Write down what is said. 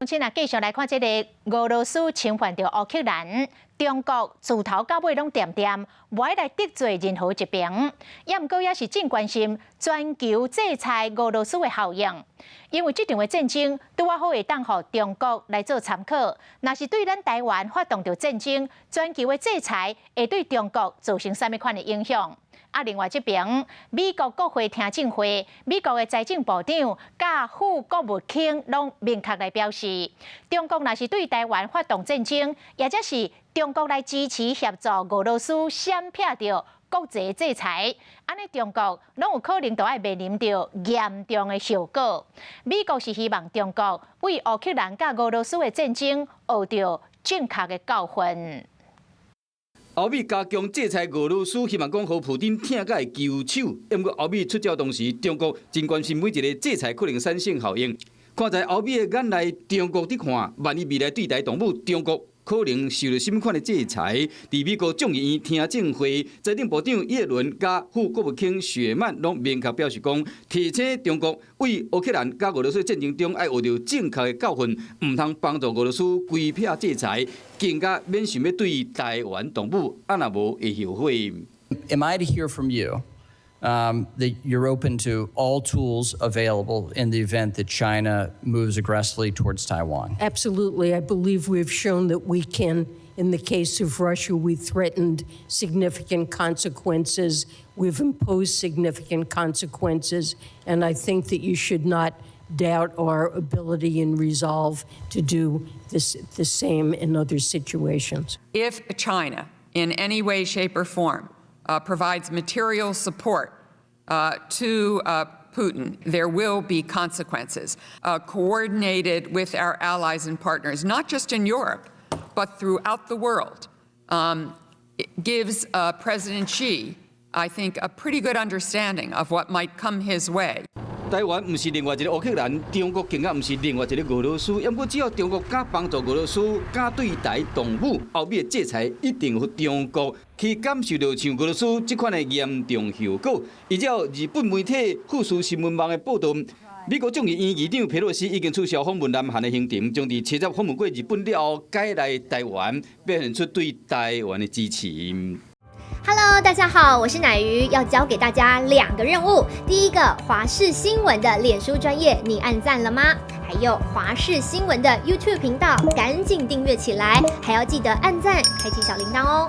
先來繼續來看這个俄羅斯侵犯著烏克蘭，中國自頭到尾攏恬恬，無愛來得罪任何一邊。也毋過也是真關心全球制裁俄羅斯的效應，因為這場的戰爭拄仔好會當予中國來做參考。若是對咱台灣發動著戰爭，全球的制裁會對中國造成啥物款的影響？啊，另外這邊美國國會聽證會，美國的財政部長佮副國務卿攏明確來表示，中國若是對台灣發動戰爭，抑者是中國來支持協助俄羅斯閃避著國際制裁，按呢中國攏有可能都愛面臨著嚴重的後果。美國是希望中國為烏克蘭佮俄羅斯的戰爭學著正確的教訓。歐美加強制裁俄羅斯，希望講予普丁疼甲會求手。毋過歐美出招同時，中國真關心每一个制裁可能產生效應。看在歐美的眼內，中國佇看，萬一未來對台動武，中國可能受著啥物款的制裁？佇美國眾議院聽證會，財政部長葉倫佮副國務卿雪曼攏明確表示講，提醒中國為烏克蘭佮俄羅斯戰爭中愛學著正確的教訓，毋通幫助俄羅斯規避制裁，更加免想欲對台灣動武，啊若無會後悔。 Am I to hear from you that you're open to all tools available in the event that China moves aggressively towards Taiwan? Absolutely. I believe we've shown that we can. In the case of Russia, we threatened significant consequences. We've imposed significant consequences. And I think that you should not doubt our ability and resolve to do this, the same in other situations. If China, in any way, shape, or form, provides material support to Putin, there will be consequences, coordinated with our allies and partners, not just in Europe, but throughout the world. It gives President Xi, I think, a pretty good understanding of what might come his way. 台灣毋是另外一个烏克蘭，中國更加毋是另外一个俄羅斯。毋過只要中國敢幫助俄羅斯，敢對台動武，歐美的制裁一定予中國去感受著像俄羅斯這款的嚴重後果。依照日本媒體富士新聞網的報導，美國眾議院議長佩洛西已經取消訪問南韓的行程，將佇七十訪問過日本了後，改來台灣，表現出對台灣的支持。 Hello，大家好，我是乃瑜，要交給大家兩個任務。第一個，華視新聞的臉書專頁，你按讚了嗎？還有華視新聞的 YouTube 頻道，趕緊訂閱起來，還要記得按讚，開啟小鈴鐺哦。